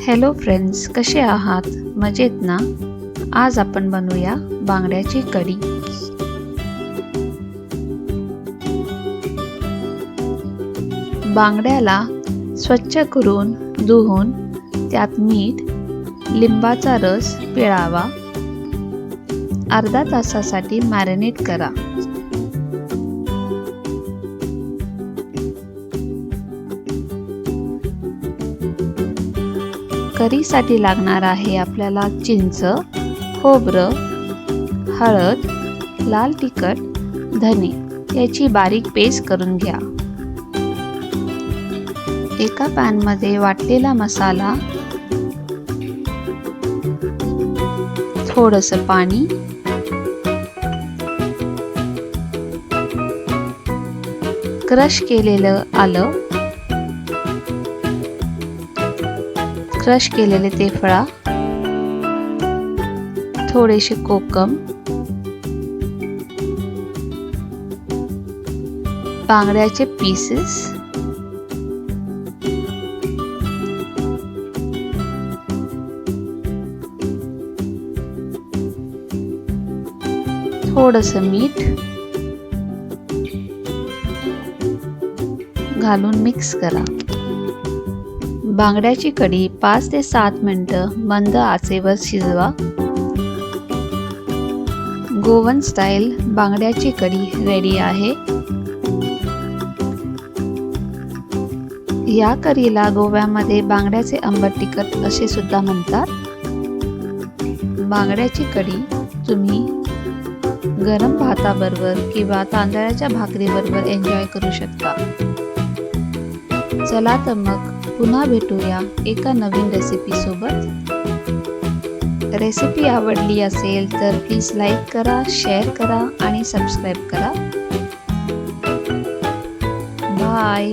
Hello friends, कसे आहात? मजेत ना? आज आपण बनवूया बांगड्याची कढी. बांगड्याला स्वच्छ करून धुवून त्यात मीठ, लिंबाचा रस पिळावा. अर्धा तासासाठी मॅरिनेट करा. करीसाठी लागणार आहे आपल्याला चिंच, खोबरं, हळद, लाल तिखट, धने याची बारीक पेस्ट करून घ्या. एका पॅनमध्ये वाटलेला मसाला, थोडंसं पाणी, क्रश केलेलं आलं, क्रश केलेले तेफळा, थोडेसे कोकम, बांगड्याचे पीसेस, थोडंसं मीठ घालून मिक्स करा. बांगड्याची कढी 5 ते 7 मिनिटं मंद आचेवर शिजवा. गोवन स्टाईल बांगड्याची कढी रेडी आहे. या कढीला गोव्यामध्ये बांगड्याचे आंबट तिखट असे सुद्धा म्हणतात. बांगड्याची कढी तुम्ही गरम भाताबरोबर किंवा तांदळाच्या भाकरीबरोबर एन्जॉय करू शकता. चला तर मग, पुन्हा भेटूया एका नवीन रेसिपीसोबत. रेसिपी आवडली असेल तर प्लीज लाईक करा, शेअर करा आणि सबस्क्राईब करा. बाय.